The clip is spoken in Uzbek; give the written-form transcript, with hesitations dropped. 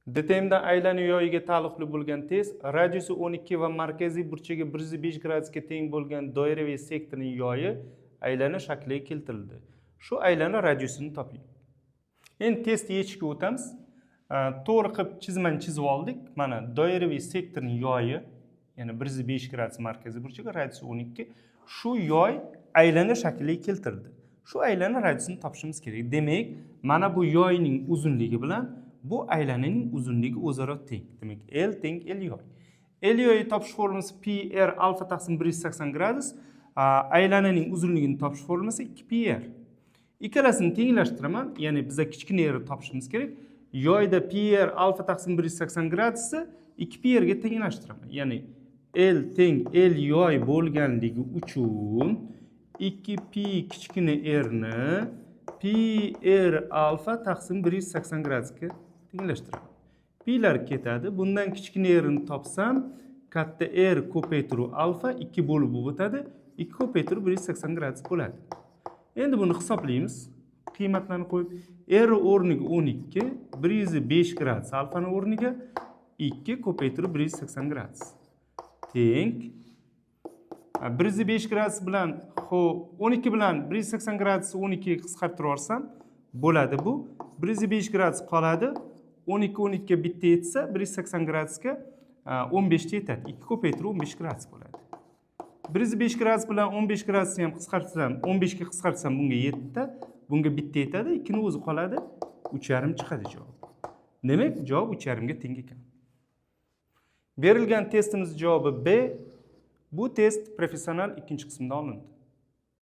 DTMdan aylana yoyiga taalluqli bo'lgan test. Radiusi 12 va markaziy burchagi 105 gradusga teng bo'lgan doiraviy sektorning yoyi aylana shakliga keltirildi. Shu aylana radiusini toping. Endi test yechishga o'tamiz. To'g'ri qilib chizmani chizib oldik. Mana doiraviy sektorning yoyi, ya'ni 105 gradus markaziy burchagi, radiusi 12. Shu yoy aylana shakliga keltirildi. Shu aylana radiusini topishimiz kerak. Demak, mana bu yoyning uzunligi bilan bu aylananing uzunligi o'zaro teng. Demak, L teng L yoy. L yoyi topish formulasi pi r alfa taqsim 180 gradus. Aylananing uzunligini topish formulasi 2 pi r. Ikkalasini tenglashtiraman, ya'ni biza kichkina r topishimiz kerak. Yoyda pi r alfa taqsim 180 gradusni 2 pi r ga tenglashtiraman. Ya'ni L teng L yoy bo'lganligi uchun 2 pi kichkina r ni pi r alfa taqsim 180 gradusga tenglashtiraman. Pilar ketadi. Bundan kichkina r ni topsam, katta R ko'paytiruv alfa 2 bo'lib o'tadi. 2 ko'paytiruv 180 gradus bo'ladi. Endi buni hisoblaymiz. Qiymatlarni qo'yib, R o'rniga 12, 105 gradus alfani o'rniga 2 ko'paytirib 180 gradus. Teng 105 gradus bilan, xo'p, 12 bilan 180 gradus 12 ga qisqartirib yuborsam bo'ladi bu. 105 gradus qoladi. 12 12 ga bitta yetsa, 180 gradusga 15 ta yetadi. 2 ko'paytirib 15 gradus bo'ladi. 105 gradus bilan 15 gradusni ham qisqartirsam, 15 ga qisqartsam, bunga 7 ta, bunga bitta yetadi, 2 ni o'zi qoladi, 3,5 chiqadi javob. Demak, javob 3,5 ga teng ekan. Berilgan testimiz javobi B. Bu test professional ikkinchi qismda olindi.